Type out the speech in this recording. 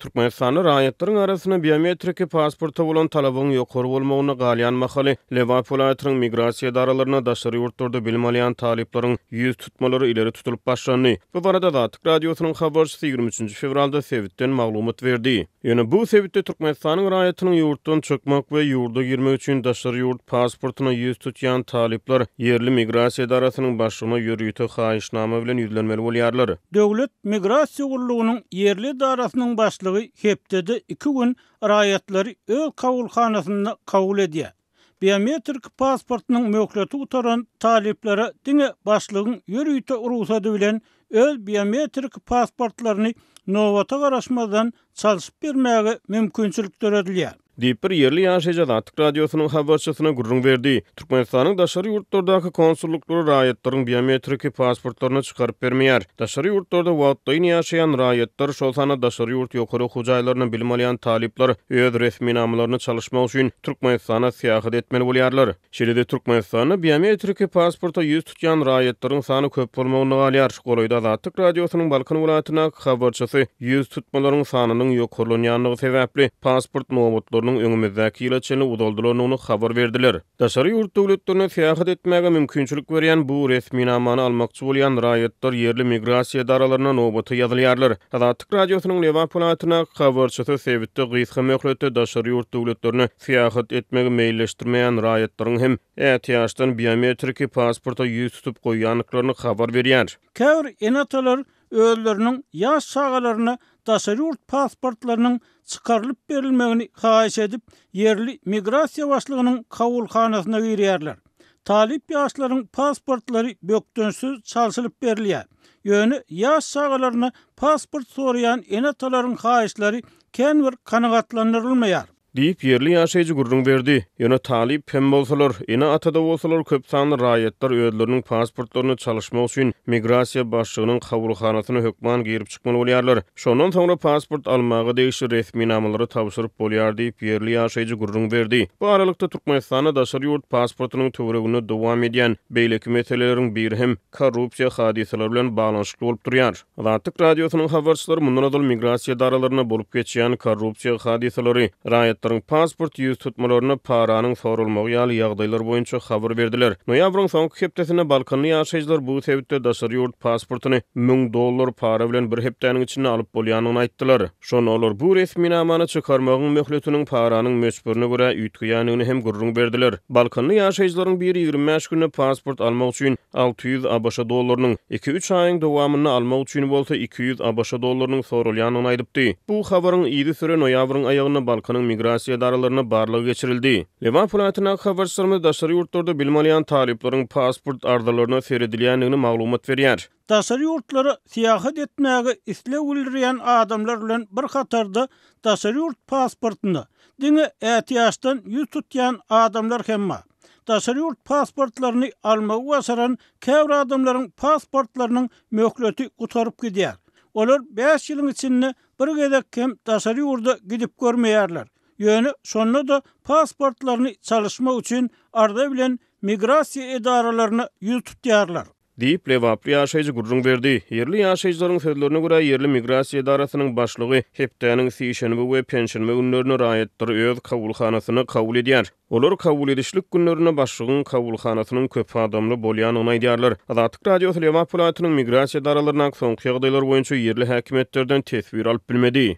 Türkmenistanda raýatlaryň arasynda biometriki pasporta bolan talabyň ýokary bolmagynda galýan mahaly, Lebap welaýatynyň migrasiýa edaralarynda daşary ýurtlarda bilim alýan talyplaryň ýüztutmalary ileri tutulyp başlandy. Bu barada Azatlyk Radiosynyň habarçysy 23 fewralda sebitden maglumat berdi. Ýöne bu sebitde Türkmenistanyň raýatynyň ýurtdan çykmak we ýurda girmek üçin daşary ýurt pasportyna ýüz tutýan talyplar ýerli migrasiýa edarasynyň başlygyna ýörite haýyşnama bilen ýüzlenmeli bolýarlar. Döwlet migrasiýa gullugynyň ýerli edarasynyň başlygy hepdede iki gün raýatlary öz kabulhanasynda kabul edýär. Biometrik pasportynyň möhleti gutaran talyplara diňe başlygyň ýörite rugsady bilen öz biometrik pasportlaryny nobata garaşmazdan çalşyp bermäge mümkinçilik döredilýär. Diýip, bir ýerli ýaşaýjy Azatlyk Radiosynyň habarçysyna gürrüň berdi. Türkmenistanyň daşary ýurtlardaky konsullyklary raýatlaryň biometriki pasportlaryny çykaryp bermeýär. Daşary ýurtlarda wagtlaýyn ýaşaýan raýatlar, şol sanda daşary ýurt ýokary okuw jaýlarynda bilim alýan talyplar öz resminamalaryny çalyşmak üçin Türkmenistana syýahat etmeli bolýarlar. Şeýle-de Türkmenistanda biometriki pasporta ýüz tutýan raýatlaryň sany köp bolmagynda galýar. Golaýda Azatlyk Radiosynyň Balkan welaýatyndaky habarçysy ýüz tutmalaryň sanynyň ýokarlanýandygy sebäpli, pasport nobatlarynyň öňümizdäki ýyla çenli uzaldylandygyny habar berdiler. Daşary ýurt döwletlerine syýahat etmäge mümkinçilik berýän bu resminamany almakçy bolýan raýatlar ýerli migrasiýa edaralaryna nobata ýazylýarlar. Azatlyk Radiosynyň Lebap welaýatyndaky habarçysy sebitde gysga möhletde daşary ýurt döwletlerine syýahat etmegi meýilleşdirmeýän raýatlaryň hem ätiýaçdan biometriki pasporta ýüz tutup goýýandyklaryny habar berýär. Käbir ene-atalar özleriniň ýaş çagalaryna daşary ýurt pasportlarynyň çykarylyp berilmegini haýyş edip, ýerli migrasiýa başlygynyň kabulhanasyna girýärler. Talyp ýaşlaryň pasportlary bökdençsiz çalşylyp berilýär. Ýöne ýaş çagalaryna pasport soraýan ene-atalaryň haýyşlary kän bir kanagatlandyrylmaýar. Diýip, ýerli ýaşaýjy gürrüň berdi. Ýöne talyp hem bolsalar, ene-ata-da bolsalar köp sanly raýatlar özleriniň pasportlaryny çalyşmak üçin migrasiýa başlygynyň kabulhanasyna hökman girip çykmaly bolýarlar. Şondan soňra pasport almaga degişli resminamalary tabşyryp bolýar diýip, ýerli ýaşaýjy gürrüň berdi. Bu aralykda, Türkmenistanda daşary ýurt pasportynyň töwereginde dowam edýän beýleki meseleleriň biri hem korrupsiýa hadysalary bilen baglanyşykly bolup durýar. Azatlyk Radiosynyň habarçylary mundan ozal migrasiýa edaralarynda bolup geçýän korrupsiýa hadysalary, raýatlaryň pasport ýüztutmalarynda paranyň soralmagy ýaly ýagdaýlar boýunça habar berdiler. Noýabryň soňky hepdesinde balkanly ýaşaýjylar bu sebitde daşary ýurt pasportyny 1000 dollar para bilen bir hepdäniň içinde alyp bolýandygyny aýtdylar. Şonda olar bu resminamany çykarmagyň möhletiniň paranyň möçberine görä üýtgeýändigini hem gürrüň berdiler. Balkanly ýaşaýjylaryň biri 25 günde pasport almak üçin 600 ABŞ dollarynyň, iki-üç aýyň dowamynda almak üçin bolsa 200 ABŞ dollarynyň soralýandygyny aýdypdy. Bu habaryň yzysüre noýabryň aýagynda Balkanyň migrasiýa edaralarynda barlag geçirildi. Lebap welaýatyndaky habarçylarymyz daşary ýurtlarda bilim alýan talyplaryň pasport arzalaryna seredilýändigini maglumat berýär. Daşary ýurtlara syýahat etmäge isleg bildirýän adamlar bilen bir hatarda daşary ýurt pasportyna diňe ätiýaçdan ýüz tutýan adamlar hem bar. Daşary ýurt pasportlaryny almagy başaran käbir adamlaryň pasportlarynyň möhleti gutaryp gidýär. Olar bäş ýylyň içinde bir gezek hem daşary ýurda gidip görmeýärler. Ýöne şonda-da pasportlaryny çalyşmak üçin arza bilen migrasiýa edaralaryna ýüz tutýarlar. Diýip, lebaply ýaşaýjy gürrüň berdi. Ýerli ýaşaýjylaryň sözlerine görä, ýerli migrasiýa edarasynyň başlygy hepdäniň sişenbe we penşenbe günlerinde raýatlary öz kabulhanasynda kabul edýär. Olar kabul edişlik günlerinde başlygyň kabulhanasynyň köp adamly bolýandygyny aýdýarlar. Azatlyk Radiosy Lebap welaýatynyň migrasiýa edaralaryndaky soňky ýagdaýlar boýunça ýerli häkimiýetlerden teswir alyp bilmedi.